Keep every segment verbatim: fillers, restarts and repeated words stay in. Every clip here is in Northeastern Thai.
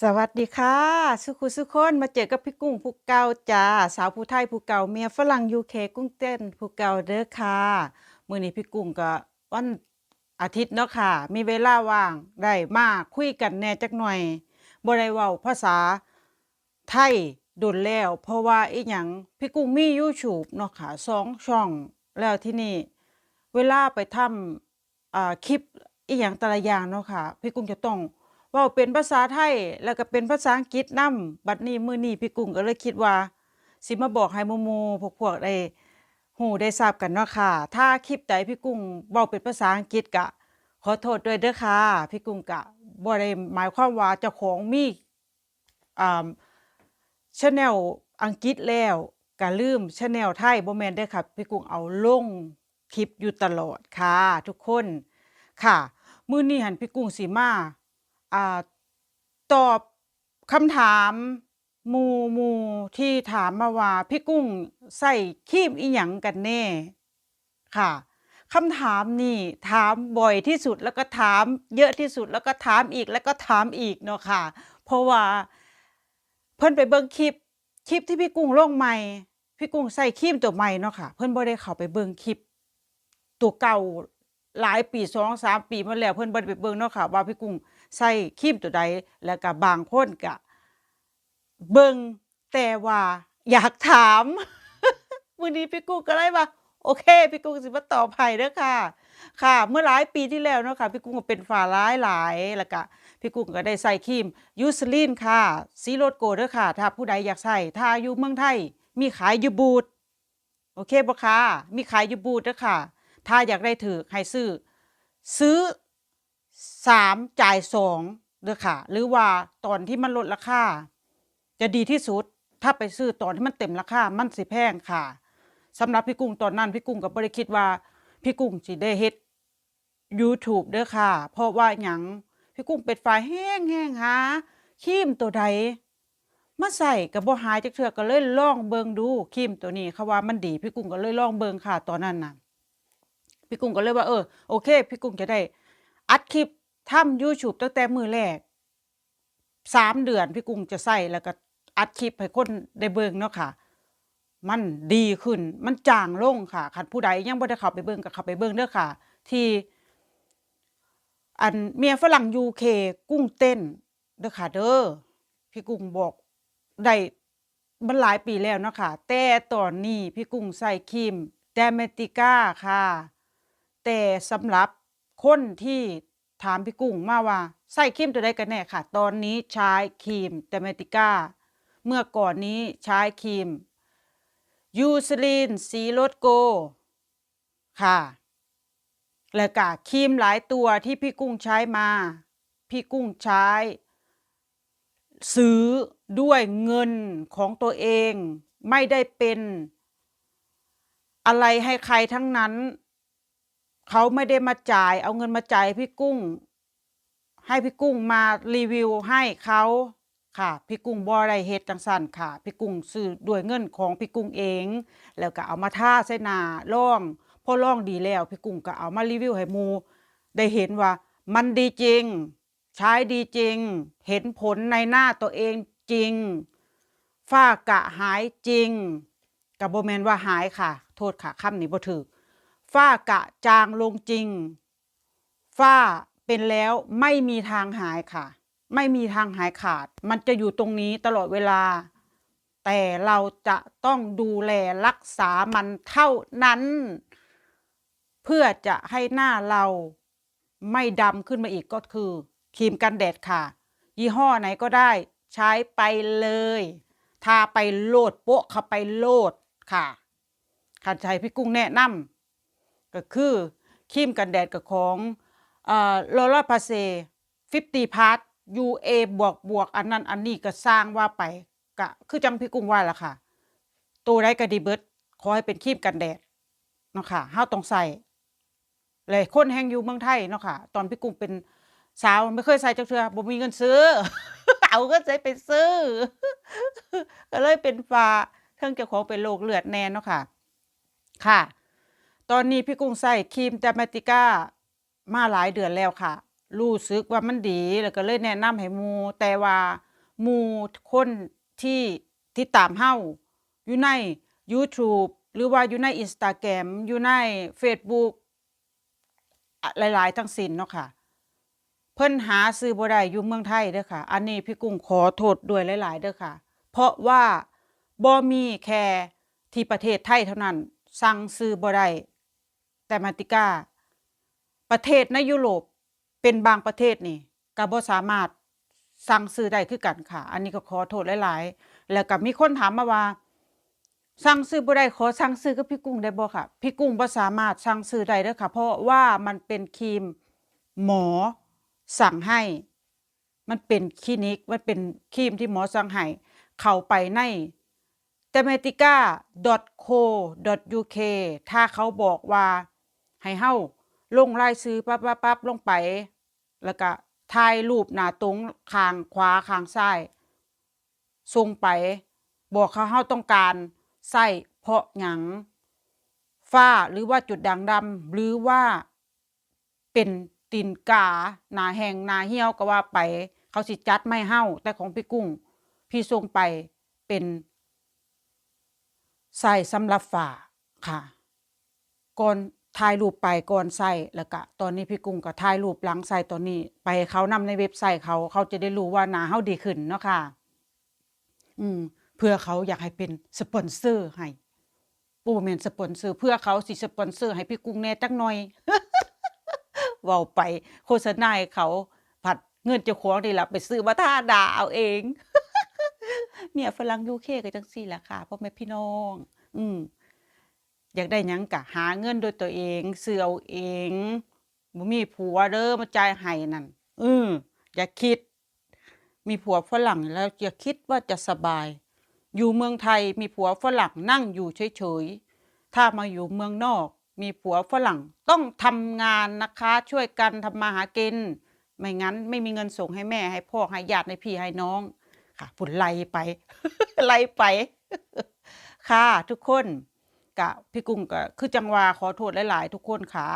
สวัสดีค่ะ สุขุสุคน มาเจอกับพี่กุ้งผู้เก่าจ้า สาวผู้ไทยผู้เก่า เมียฝรั่ง ยูเค กุ้งเต้นผู้เก่าเด้อค่ะ มื้อนี้พี่กุ้งก็วันอาทิตย์เนาะค่ะ มีเวลาว่างได้มาคุยกันแหน่จักหน่อย บ่ได้เว้าภาษาไทยโดนแล้ว เพราะว่าอีหยัง พี่กุ้งมี YouTube เนาะค่ะ สองช่อง แล้วทีนี้เวลาไปทำ อ่า คลิปอีหยังแต่ละอย่างเนาะค่ะ พี่กุ้งจะต้องเว้าเป็นภาษาไทย แล้วก็เป็นภาษาอังกฤษนำ บัดนี้มื้อนี้พี่กุ้งก็เลยคิดว่า สิมาบอกให้หมู่ๆ พวกๆ ได้ฮู้ได้ทราบกันเนาะค่ะ ถ้าคลิปใดพี่กุ้งเว้าเป็นภาษาอังกฤษก็ขอโทษด้วยเด้อค่ะ พี่กุ้งก็บ่ได้หมายความว่าเจ้าของมี อ่า แชนเนลอังกฤษแล้วก็ลืมแชนเนลไทย บ่แม่นเด้อค่ะ พี่กุ้งเอาลงคลิปอยู่ตลอดค่ะ ทุกคน ค่ะ มื้อนี้หั้นพี่กุ้งสิมา อ่า ตอบคำถามหมู่ๆ ที่ถามมาว่า พี่กุ้งใช้ครีมอิหยังกันแน่ ค่ะ คำถามนี่ถามบ่อยที่สุด แล้วก็ถามเยอะที่สุด แล้วก็ถามอีก แล้วก็ถามอีกเนาะค่ะ เพราะว่าเพิ่นไปเบิ่งคลิป คลิปที่พี่กุ้งลงใหม่ พี่กุ้งใช้ครีมตัวใหม่เนาะค่ะ เพิ่นบ่ได้เข้าไปเบิ่งคลิปตัวเก่าหลายปี สองสามปีมาแล้ว เพิ่นบ่ได้ไปเบิ่งเนาะค่ะ ว่าพี่กุ้งใช้ครีมตัวใด แล้วก็บางคนก็เบิ่ง แต่ว่าอยากถาม มื้อนี้พี่กุ้งก็เลยว่า โอเค พี่กุ้งสิมาตอบให้เด้อค่ะ ค่ะ เมื่อหลายปีที่แล้วเนาะค่ะ พี่กุ้งก็เป็นฝ้าหลายๆ แล้วก็พี่กุ้งก็ได้ใช้ครีม Eucerin ค่ะ สีโลดโกเด้อค่ะ ถ้าผู้ใดอยากใช้ ถ้าอยู่เมืองไทย มีขายอยู่บูธ โอเคบ่คะ มีขายอยู่บูธเด้อค่ะ ถ้าอยากได้ถืกให้ซื้อ ซื้อ สาม จ่าย สอง เด้อค่ะ หรือว่าตอนที่มันลดราคา จะดีที่สุด ถ้าไปซื้อตอนที่มันเต็มราคา มันสิแพงค่ะ สำหรับพี่กุ้งตอนนั้น พี่กุ้งก็บ่ได้คิดว่า พี่กุ้งสิได้เฮ็ด YouTube เด้อค่ะ เพราะว่าหยัง พี่กุ้งเป็นฝ่ายแฮ่งๆ หาครีมตัวใดมาใช้ก็บ่หายจักเทื่อ ก็เลยลองเบิ่งดู ครีมตัวนี้เขาว่ามันดี พี่กุ้งก็เลยลองเบิ่งค่ะ ตอนนั้นน่ะ พี่กุ้งก็เลยว่า เออ โอเค พี่กุ้งจะได้อัดคลิปทำ YouTube ตั้งแต่มื้อแรก สามเดือนพี่กุ้งจะใช้ แล้วก็อัดคลิปให้คนได้เบิ่งเนาะค่ะ มันดีขึ้น มันจางลงค่ะ คันผู้ใดยังบ่ได้เข้าไปเบิ่งก็เข้าไปเบิ่งเด้อค่ะ ที่ อันเมียฝรั่ง ยูเค กุ้งเต้นเด้อค่ะเด้อ พี่กุ้งบอกได้ มันหลายปีแล้วเนาะค่ะ แต่ตอนนี้พี่กุ้งใช้ครีม Dermatica ค่ะ แต่สำหรับคนที่ถามพี่กุ้งมาว่า ใช้ครีมตัวใดกันแน่ค่ะ ตอนนี้ใช้ครีม Dermatica เมื่อก่อนนี้ใช้ครีม Eucerin สีโลดโก ค่ะ และก็ครีมหลายตัวที่พี่กุ้งใช้มา พี่กุ้งใช้ ซื้อด้วยเงินของตัวเอง ไม่ได้เป็นอะไรให้ใครทั้งนั้น เขาไม่ได้มาจ่าย เอาเงินมาจ่ายพี่กุ้ง ให้พี่กุ้งมารีวิวให้เขาค่ะ พี่กุ้งบ่ได้เฮ็ดจั่งซั้นค่ะ พี่กุ้งซื้อด้วยเงินของพี่กุ้งเอง แล้วก็เอามาทาใส่หน้าลอง พอลองดีแล้ว พี่กุ้งก็เอามารีวิวให้หมู่ได้เห็นว่ามันดีจริง ใช้ดีจริง เห็นผลในหน้าตัวเองจริง ฝ้ากระหายจริง ก็บ่แม่นว่าหายค่ะ โทษค่ะ คำนี้บ่ถูก ฝ้ากระจางลงจริง ฝ้าเป็นแล้วไม่มีทางหายค่ะ ไม่มีทางหายขาด มันจะอยู่ตรงนี้ตลอดเวลา แต่เราจะต้องดูแลรักษามันเท่านั้น เพื่อจะให้หน้าเราไม่ดำขึ้นมาอีก ก็คือครีมกันแดดค่ะ ยี่ห้อไหนก็ได้ ใช้ไปเลย ทาไปโลด โปะเข้าไปโลดค่ะ คันจะให้พี่กุ้งแนะนำ ก็คือครีมกันแดดกับของ เอ่อ Laura Mercier fifty plus ยูเอบวกบวก อันนั้นอันนี้ก็ซ่างว่าไป ก็คือจั่งพี่กุ้งว่าล่ะค่ะ ตัวใดก็ดีเบิด ขอให้เป็นครีมกันแดดเนาะค่ะ เฮาต้องใช้ และคนแฮ่งอยู่เมืองไทยเนาะค่ะ ตอนพี่กุ้งเป็นสาวไม่เคยใช้จักเทื่อ บ่มีเงินซื้อ เอาเงินใสไปซื้อ ก็เลยเป็นฝ้า เทิงเจ้าของเป็นโรคเลือดแน่เนาะค่ะ ค่ะ ตอนนี้พี่กุ้งใช้ครีม Dermatica มาหลายเดือนแล้วค่ะ รู้สึกว่ามันดี แล้วก็เลยแนะนำให้หมู่ แต่ว่าหมู่คนที่ติดตามเฮาอยู่ใน YouTube หรือว่าอยู่ใน Instagram อยู่ใน Facebook อะ หลายๆ ทั้งสิ้นเนาะค่ะ เพิ่นหาซื้อบ่ได้อยู่เมืองไทยเด้อค่ะ อันนี้พี่กุ้งขอโทษด้วยหลายๆ เด้อค่ะ เพราะว่าบ่มีแค่ที่ประเทศไทยเท่านั้น สั่งซื้อบ่ได้ แต่มาติกา ประเทศในยุโรปเป็นบางประเทศนี่ ก็บ่สามารถสั่งซื้อได้คือกันค่ะ อันนี้ก็ขอโทษหลายๆ แล้วก็มีคนถามมาว่า สั่งซื้อบ่ได้ ขอสั่งซื้อกับพี่กุ้งได้บ่คะ พี่กุ้งบ่สามารถสั่งซื้อได้เด้อค่ะ เพราะว่ามันเป็นครีมหมอสั่งให้ มันเป็นคลินิก มันเป็นครีมที่หมอสั่งให้ เข้าไปใน เตเมติก้า ดอท โค ดอท ยู เค ถ้าเขาบอกว่าให้เฮาลงรายชื่อปั๊บๆๆ ลงไป แล้วก็ถ่ายรูปหน้าตรงข้างขวาข้างซ้าย ส่งไป บอกเขาเฮาต้องการใช้เพราะหยัง ฝ้าหรือว่าจุดด่างดำ หรือว่าเป็นตีนกา หน้าแห้งหน้าเหี่ยวก็ว่าไป เขาสิจัดมาให้เฮา แต่ของพี่กุ้ง พี่ส่งไปเป็นใช้สำหรับฝ้าค่ะ ก่อนถ่ายรูปไปก่อนใช้ แล้วก็ตอนนี้พี่กุ้งก็ถ่ายรูปหลังใช้ ตอนนี้ไปให้เขานำในเว็บไซต์เขา เขาจะได้รู้ว่าหน้าเฮาดีขึ้นเนาะค่ะ อืม เพื่อเขาอยากให้เป็นสปอนเซอร์ให้ บ่แม่นสปอนเซอร์ เพื่อเขาสิสปอนเซอร์ให้พี่กุ้งแหน่จักหน่อย เว้าไปโฆษณาให้เขา ผัดเงินเจ้าของนี่ล่ะไปซื้อมาทาหน้าเอาเอง เมียฝรั่ง ยู เค ก็จั่งซี้ล่ะค่ะ พ่อแม่พี่น้อง อืม อยากได้หยังก็หาเงินด้วยตัวเอง ซื้อเอาเอง บ่มีผัวเด้อมาจ่ายให้นั่น อืม อย่าคิด มีผัวฝรั่งแล้วอย่าคิดว่าจะสบาย อยู่เมืองไทยมีผัวฝรั่งนั่งอยู่เฉยๆ ถ้ามาอยู่เมืองนอก มีผัวฝรั่งต้องทำงานนะคะ ช่วยกันทำมาหากิน ไม่งั้นไม่มีเงินส่งให้แม่ ให้พ่อ ให้ญาติ ให้พี่ ให้น้อง ค่ะ พูดไล่ไป ไล่ไป ค่ะ ทุกคน กะ พี่กุ้งก็คือจั่งว่าขอโทษหลายๆ ทุกคนค่ะ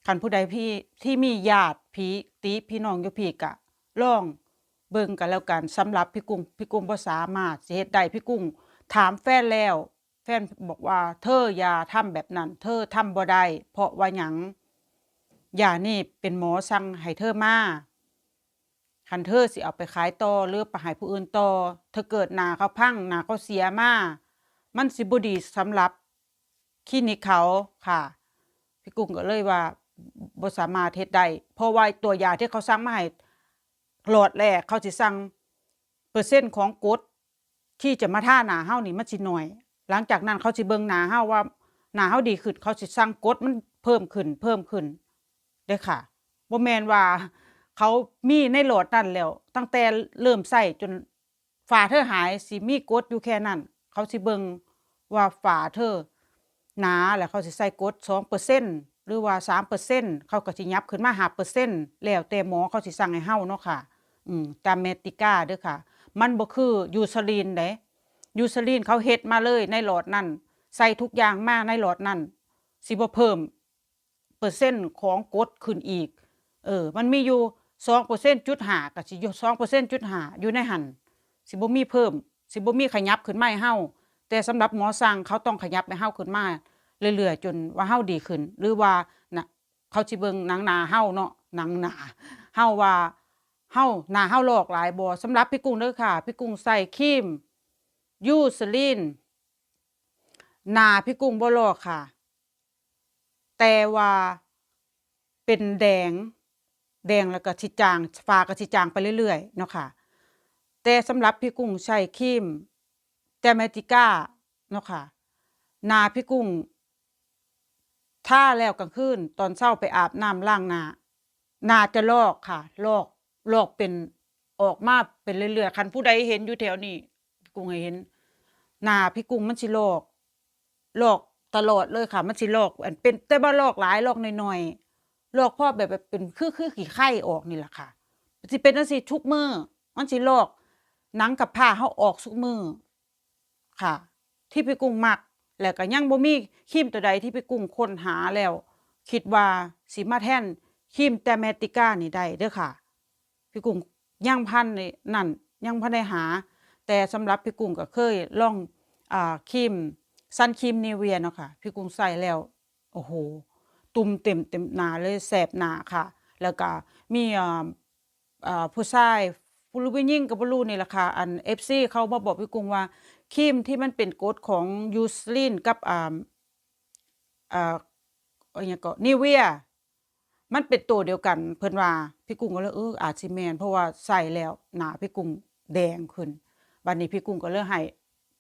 คันผู้ใดพี่ ที่มีญาติพี่ติพี่น้องอยู่พี้กะ ลองเบิ่งกันแล้วกัน สำหรับพี่กุ้ง พี่กุ้งบ่สามารถสิเฮ็ดได้ พี่กุ้งถามแฟนแล้ว แฟนบอกว่า "เธออย่าทำแบบนั้น เธอทำบ่ได้ เพราะว่าหยัง ยานี่เป็นหมอสั่งให้เธอมา คันเธอสิเอาไปขายต่อ หรือไปให้ผู้อื่นต่อ ถ้าเกิดหน้าเขาพัง หน้าเขาเสียมา มันสิบ่ดีสำหรับคลินิกเขา" ค่ะ พี่กุ้งก็เลยว่า "บ่สามารถเฮ็ดได้ เพราะว่าตัวยาที่เขาสั่งมาให้หลอดแรก เขาสิสั่งเปอร์เซ็นต์ของกรดที่จะมาทาหน้าเฮานี่มันสิน้อย หลังจากนั้นเขาสิเบิ่งหน้าเฮาว่าหน้าเฮาดีขึ้น เขาสิสั่งกรดมันเพิ่มขึ้น เพิ่มขึ้นเด้อค่ะ บ่แม่นว่าเขามีในหลอดนั้นแล้ว ตั้งแต่เริ่มใช้จนฝ้าเธอหาย สิมีกรดอยู่แค่นั้น เขาสิเบิ่งว่าฝ้าเธอหนา แล้วเขาสิใส่กรดสองเปอร์เซ็นต์ หรือว่าสามเปอร์เซ็นต์ เขาก็สิหยับขึ้นมาห้าเปอร์เซ็นต์ แล้วแต่หมอเขาสิสั่งให้เฮาเนาะค่ะ อืม ตามเมติก้าเด้อค่ะ มันบ่คือยูซาลีนเด้ ยูซาลีนเขาเฮ็ดมาเลยในหลอดนั่น ใส่ทุกอย่างมาในหลอดนั่น สิบ่เพิ่มเปอร์เซ็นต์ของกรดขึ้นอีก เออ มันมีอยู่สองเปอร์เซ็นต์จุดห้า ก็สิอยู่สองเปอร์เซ็นต์จุดห้า อยู่ในหั่น สิบ่มีเพิ่ม สิบ่มีขยับขึ้นมาให้เฮา แต่สำหรับหมอสั่งเขาต้องขยับให้เฮาขึ้นมาเรื่อยๆ จนว่าเฮาดีขึ้น หรือว่า น่ะ เขาสิเบิ่งหนังหน้าเฮาเนาะ หนังหน้า เฮาว่า เฮา หน้าเฮาลอกหลายบ่ สำหรับพี่กุ้งเด้อค่ะ พี่กุ้งใช้ครีมยูซาลีน หน้าพี่กุ้งบ่ลอกค่ะ แต่ว่าเป็นแดง แดงแล้วก็สิจาง ฝ้าก็สิจางไปเรื่อยๆ เนาะค่ะ แต่สำหรับพี่กุ้งใช้ครีมเตเมติก้าเนาะค่ะ หน้าพี่กุ้ง ทาแล้วกลางคืน ตอนเช้าไปอาบน้ำล้างหน้า หน้าจะลอกค่ะ ลอก ลอกเป็น ออกมาเป็นเรื่อยๆ คันผู้ใดเห็นอยู่แถวนี้ พี่กุ้งให้เห็น หน้าพี่กุ้งมันสิลอก ลอกตลอดเลยค่ะ มันสิลอก อันเป็น แต่บ่ลอกหลาย ลอกน้อยๆ ลอกพอแบบ แบบเป็นคือ คือขี้ไคออกนี่ล่ะค่ะ สิเป็นจั่งซี้ทุกมื้อ มันสิลอก หนังกับผ้าเฮาออกทุกมื้อ ค่ะ ที่พี่กุ้งมัก แล้วก็ยังบ่มีครีมตัวใดที่พี่กุ้งค้นหาแล้ว คิดว่าสิมาแทน ครีมแดมาติก้านี่ได้เด้อค่ะ พี่กุ้งยังพันได้นั่น ยังพันได้หา แต่สำหรับพี่กุ้งก็เคยลอง อ่า ครีม ซันครีม Nivea เนาะค่ะ พี่กุ้งใส่แล้ว โอ้โห ตุ่มเต็มเต็มหน้าเลย แสบหน้าค่ะ แล้วก็มี อ่า อ่า ผู้ชาย ผู้หรือผู้หญิงก็บ่รู้นี่ล่ะค่ะ อัน เอฟซี เขามาบอกพี่กุ้งว่า ครีมที่มันเป็นกรดของ Eucerin กับ อ่า อ่า อิหยังก็ Nivea มันเป็นตัวเดียวกัน เพิ่นว่า พี่กุ้งก็เลย เออ อาจสิแม่น เพราะว่าใส่แล้วหน้าพี่กุ้งแดงขึ้น บัดนี้พี่กุ้งก็เลยให้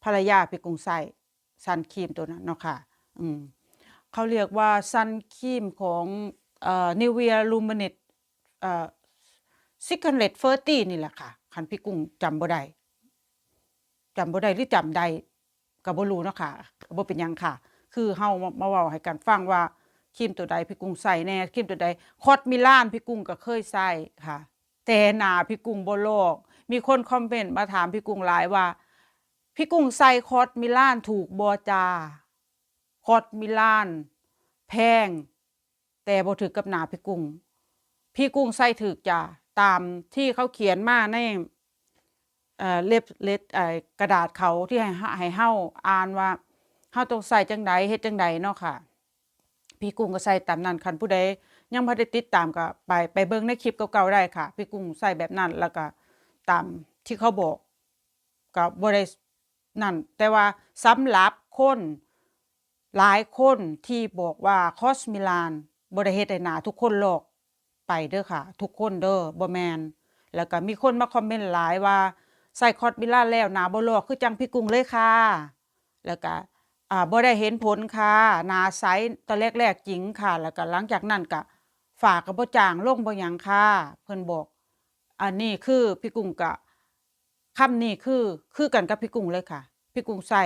ภรรยาพี่กุ้งใส่ซันครีมตัวนั้นเนาะค่ะ อืม เขาเรียกว่าซันครีมของ เอ่อ Nivea Luminous เอ่อ Secret thirty นี่แหละค่ะ คันพี่กุ้งจำบ่ได้ จำบ่ได้หรือจำได้ ก็บ่รู้เนาะค่ะ บ่เป็นหยังค่ะ คือเฮามา มาเว้าให้กันฟังว่าครีมตัวใดพี่กุ้งใส่แน่ ครีมตัวใด คอสมิลานพี่กุ้งก็เคยใส่ค่ะ แต่หน้าพี่กุ้งบ่ลอก มีคนคอมเมนต์มาถามพี่กุ้งหลายว่า พี่กุ้งใส่คอสมิลานถูกบ่จ้า คอสมิลานแพง แต่บ่ถืกกับหน้าพี่กุ้ง พี่กุ้งใส่ถืกจ้า ตามที่เขาเขียนมาใน เอ่อ เล็บ เล็บ เอ่อ กระดาษเขาที่ให้ ให้เฮาอ่านว่า เฮาต้องใส่จั่งใด เฮ็ดจั่งใดเนาะค่ะ พี่กุ้งก็ใส่ตามนั้น คันผู้ใดยังบ่ได้ติดตามก็ไป ไปเบิ่งในคลิปเก่าๆได้ค่ะ พี่กุ้งใส่แบบนั้น แล้วก็ตามที่เขาบอก ก็บ่ได้นั่น แต่ว่าสำหรับคนหลายคนที่บอกว่าคอสมิลานบ่ได้เฮ็ดให้หน้าทุกคนลอกไปเด้อค่ะ ทุกคนเด้อ บ่แม่น แล้วก็มีคนมาคอมเมนต์หลายว่า ใส่คอสมิลานแล้วหน้าบ่ลอกคือจั่งพี่กุ้งเลยค่ะ แล้วก็ อ่า บ่ได้เห็นผลค่ะ หน้าใสตอนแรกๆจริงค่ะ แล้วก็หลังจากนั้นก็ฝ้าก็บ่จางลงบ่หยังค่ะ เพิ่นบอก อันนี้คือพี่กุ้งก็ คำนี้คือ คือกันกับพี่กุ้งเลยค่ะ พี่กุ้งใส่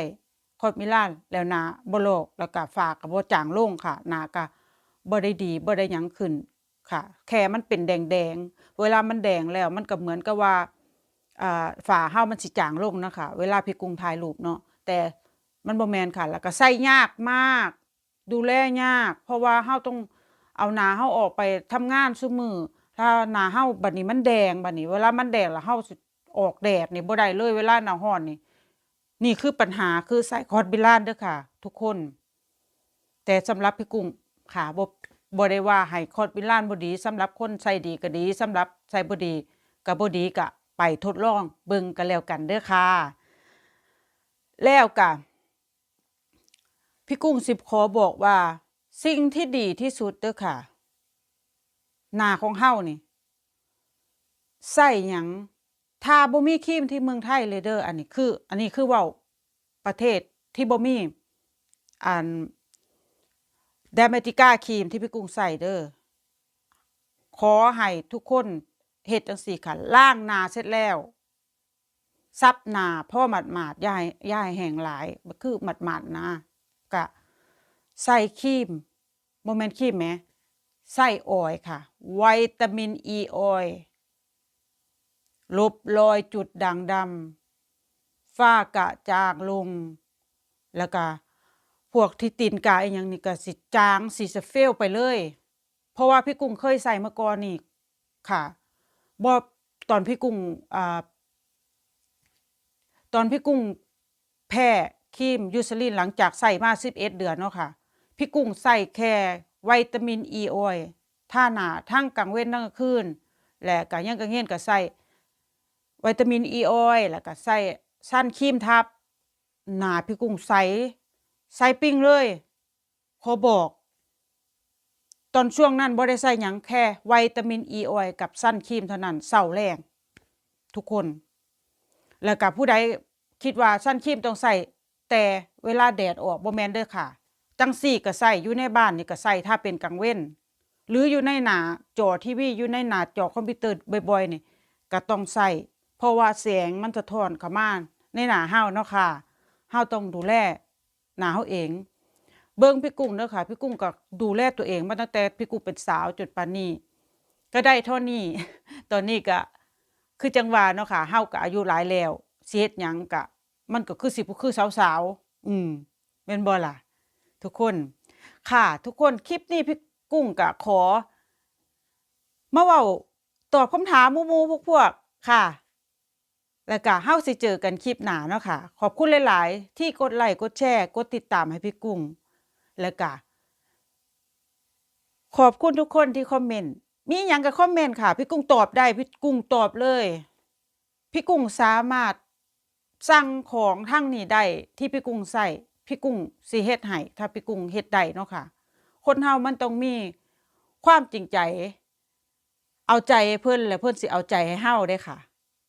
คอสมิลานแล้วหน้าบ่ลอก แล้วก็ฝ้าก็บ่จางลงค่ะ หน้าก็บ่ได้ดี บ่ได้หยังขึ้นค่ะ แค่มันเป็นแดงๆ เวลามันแดงแล้วมันก็เหมือนกับว่า อ่า ฝ้าเฮามันสิจางลงนะคะ เวลาพี่กุ้งถ่ายรูปเนาะ แต่มันบ่แม่นค่ะ แล้วก็ใส่ยากมาก ดูแลยาก เพราะว่าเฮาต้องเอาหน้าเฮาออกไปทำงานซุมื้อ ถ้าหน้าเฮาบัดนี้มันแดง บัดนี้เวลามันแดงแล้วเฮาสิออกแดดนี่บ่ได้เลย เวลาหน้าร้อนนี่ นี่คือปัญหา คือใส่คอสมิลานเด้อค่ะ ทุกคน แต่สำหรับพี่กุ้งค่ะ บ่ บ่ได้ว่าให้คอสมิลานบ่ดี สำหรับคนใส่ดีก็ดี สำหรับใส่บ่ดีก็บ่ดี ก็ไปทดลองเบิ่งกันแล้วกันเด้อค่ะ แล้วก็ พี่กุ้งสิขอบอกว่า สิ่งที่ดีที่สุดเด้อค่ะ หน้าของเฮานี่ ใส่หยัง ถ้าบ่มีครีมที่เมืองไทยเลยเด้อ อันนี้คือ อันนี้คือเว้าประเทศที่บ่มี อัน แดมาติก้าครีมที่พี่กุ้งใส่เด้อ ขอให้ทุกคนเฮ็ดจั่งซี้ค่ะ ล้างหน้าเสร็จแล้ว ซับหน้าพอหมาดๆ อย่าให้ อย่าให้แห้งหลาย คือหมาดๆ นะ ก็ใส่ครีม บ่แม่นครีมแหม ใส่ออยล์ค่ะ วิตามินอีออยล์ ลบรอยจุดด่างดำ ฝ้ากระจ่างลง แล้วก็พวกที่ตีนกาอีหยังนี่ก็สิจาง สิสะเฟลไปเลย เพราะว่าพี่กุ้งเคยใส่มาก่อนนี่ค่ะ บ่ ตอนพี่กุ้ง อ่า ตอนพี่กุ้งแพ้ครีมยูซาลิน หลังจากใส่มาสิบเอ็ดเดือนเนาะค่ะ พี่กุ้งใส่แค่วิตามินอีออยล์ ทาหน้าทั้งกลางเว็นทั้งกลางคืน และก็ยังกลางเว็นก็ใส่วิตามินอีออยล์ แล้วก็ใส่ซันครีมทับ หน้าพี่กุ้งใส ใสปิ๊งเลย ขอบอก ตอนช่วงนั้นบ่ได้ใส่หยัง แค่วิตามินอีออยล์กับซันครีมเท่านั้น เช้าแลง ทุกคน แล้วก็ผู้ใดคิดว่าซันครีมต้องใส่แต่เวลาแดดออก บ่แม่นเด้อค่ะ จั่งซี้ก็ใส่ อยู่ในบ้านนี่ก็ใส่ ถ้าเป็นกลางเว็น หรืออยู่ในหน้าจอทีวี อยู่ในหน้าจอคอมพิวเตอร์บ่อยๆ นี่ ก็ต้องใส่ เพราะว่าแสงมันสะท้อนเข้ามาในหน้าเฮาเนาะค่ะ เฮาต้องดูแลหน้าเฮาเอง เบิ่งพี่กุ้งเด้อค่ะ พี่กุ้งก็ดูแลตัวเองมาตั้งแต่พี่กุ้งเป็นสาวจนปานนี้ ก็ได้เท่านี้ ตอนนี้ก็คือจั่งว่าเนาะค่ะ เฮาก็อายุหลายแล้ว สิเฮ็ดหยังก็ มันก็คือสิบ่คือสาวๆ อืม แม่นบ่ล่ะ ทุกคน ค่ะ ทุกคน คลิปนี้พี่กุ้งก็ขอ มาเว้าตอบคำถามหมู่ๆพวกๆค่ะ แล้วก็เฮาสิเจอกันคลิปหน้าเนาะค่ะ ขอบคุณหลายๆที่กดไลค์กดแชร์กดติดตามให้พี่กุ้ง แล้วก็ขอบคุณทุกคนที่คอมเมนต์ มีหยังก็คอมเมนต์ค่ะ พี่กุ้งตอบได้ พี่กุ้งตอบเลย พี่กุ้งสามารถสั่งของทางนี้ได้ที่พี่กุ้งใช้ พี่กุ้งสิเฮ็ดให้ ถ้าพี่กุ้งเฮ็ดได้เนาะค่ะ คนเฮามันต้องมีความจริงใจ เอาใจเพิ่น แล้วเพิ่นสิเอาใจให้เฮาเด้ค่ะ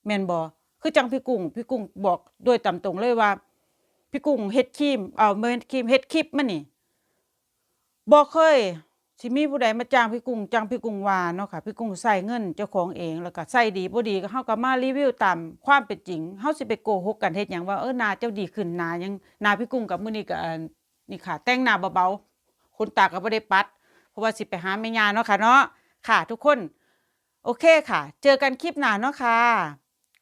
แม่นบ่ คือจั่งพี่กุ้ง พี่กุ้งบอกโดยตามตรงเลยว่า พี่กุ้งเฮ็ดครีม เอ่อ บ่แม่นครีม เฮ็ดคลิปมานี่ บ่เคยสิมีผู้ใดมาจ้างพี่กุ้ง จั่งพี่กุ้งว่าเนาะค่ะ พี่กุ้งใช้เงินเจ้าของเอง แล้วก็ใช้ดีบ่ดีก็เฮาก็มารีวิวตามความเป็นจริง เฮาสิไปโกหกกันเฮ็ดหยังว่า เออ หน้าเจ้าดีขึ้น หน้าหยัง หน้าพี่กุ้งกับมื้อนี้ก็ เอ่อ นี่ค่ะ แต่งหน้าเบาๆ ขนตาก็บ่ได้ปัด เพราะว่าสิไปหาแม่ย่าเนาะค่ะเนาะ ค่ะทุกคน โอเคค่ะ เจอกันคลิปหน้าเนาะค่ะ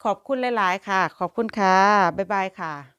ขอบคุณหลายๆค่ะ ขอบคุณค่ะ บ๊ายบายค่ะ